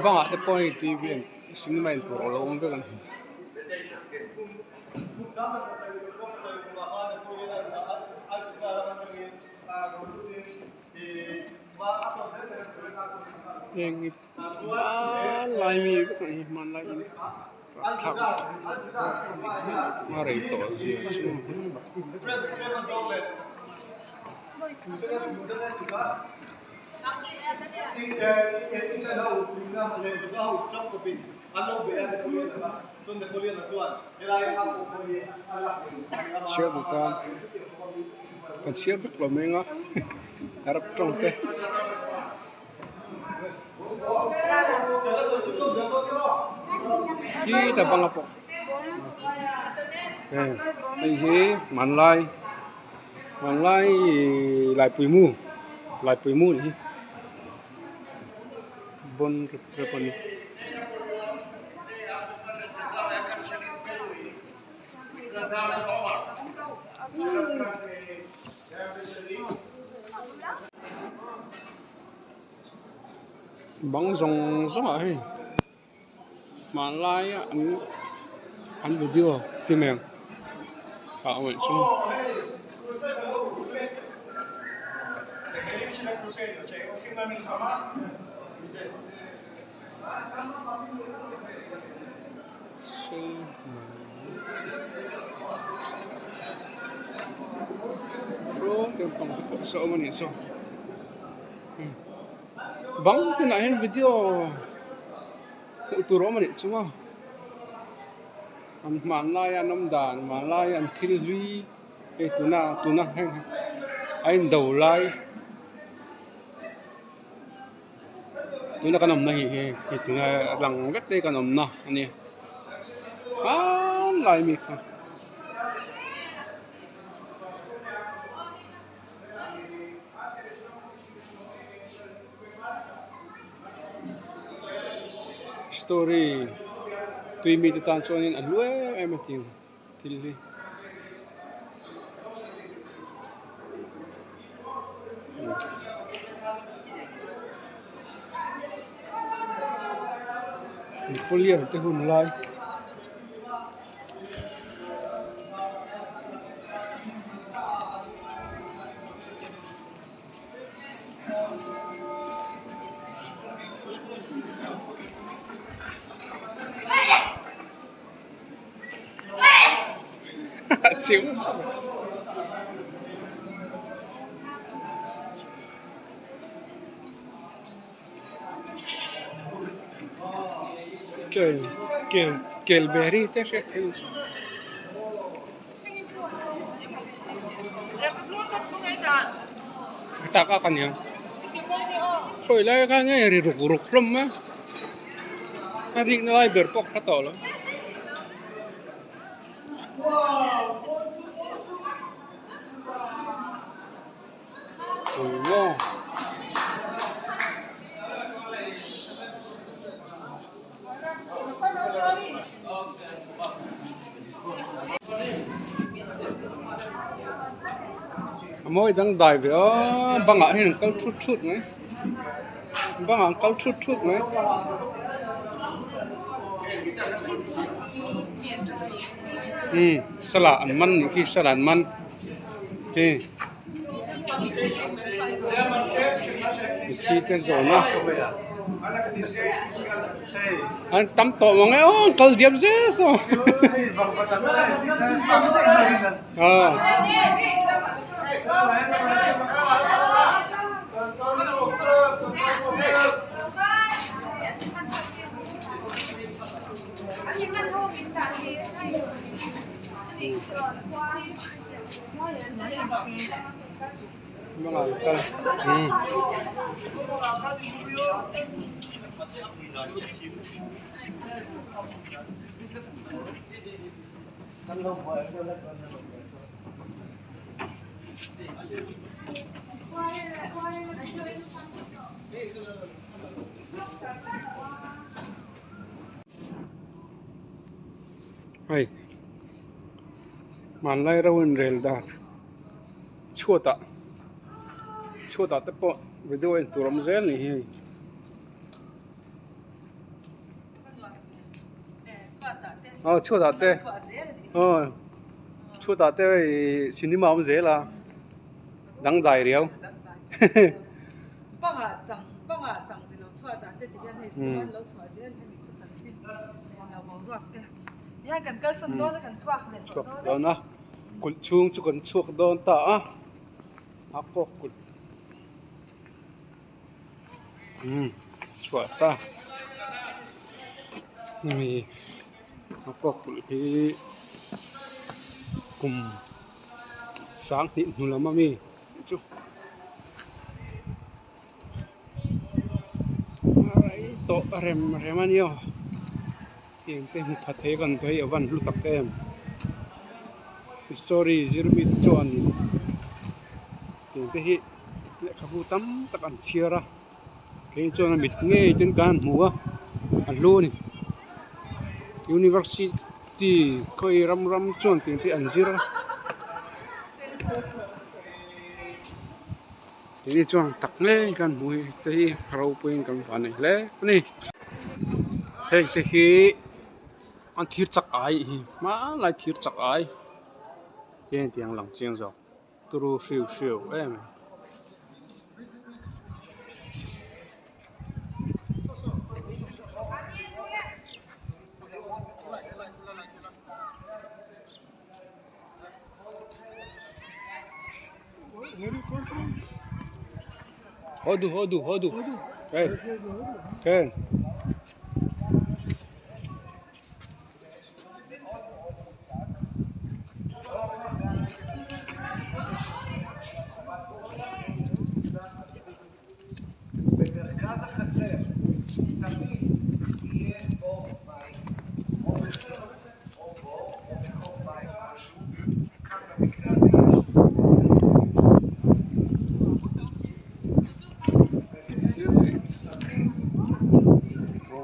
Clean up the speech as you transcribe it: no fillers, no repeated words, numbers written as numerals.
Bangah te pawh hei tv an cinema en tur a lo awm vek a ni. Heng hi hmanlai mi vek a ni hmanlai in rapthlak a rei tawh zia chu. Chhiar duh tan kan chhiar vek lo mai ang a Arab tawng te. Khi ta banga pawh hei hi hmanlai hmanlai ihh laipui mu laipui mu anih hi bawn rep rep a ni. Bang zawng zawng ah hei hmanlai a an an video ti mai ang ah awih chu. Bang tinah hian video hmuh tur a awm a nih chu maw an hmanlai a an awm dan hmanlai an thil hlui hei tuna tuna heng a indo lai. Tuna kan awmna hi hei tuna lang vek te kan awmna a ni hmanlai mi kha. Story tui mite tan chuanin a hlu em em a tih thil hi. Napoleon te hun lai. Kel kel kel berry te hriat theih ang chu. Tak a ka nia khawi lai kha nge ri ruk ruk hlawm a a rikna lai ber pawh ka hre tawh lo. A mawi dangdai ve a bangah hian an kal thut thut mai bangah an kal thut thut mai. Umm sala an man nih khi sala an man hei mitthi te zawn a an tam tawh mang e aw an kal diam zel saw aw. Hei. Hmanlai ro inrel dan chhuatah chhuatah te pawh video en tur awm zel ni hi hei. Aw chhuatah te aw chhuatah te hei cinema awm zel a dangdai riau chhuak dawn a kulh chhung chu kan chhuak dawn ta a a kawk kulh umm chhuah ta hemi a kawk kulh hi kum sanghnih hnu lam ami chu. Tawh rem rem a nia tiang te hmu pha thei kan daih a van hlu tak em story zir mi te chuan tiang te hi lehkhabu tam tak an chhiar a kei chuan a mit ngei ten kan han hmu a a hlu a ni university khawi ram ram chuan tiang te hi an zir a. Keini chuan tak ngei kan hmu hi te hi ropuiin kan van nei hle a ni. Heng te hi an thir chak ai hi hmanlai thir chak ai te heng tiang lang chiang zawk turu hriu hriu em em. Hodu hodu hodu. Hey. Ken.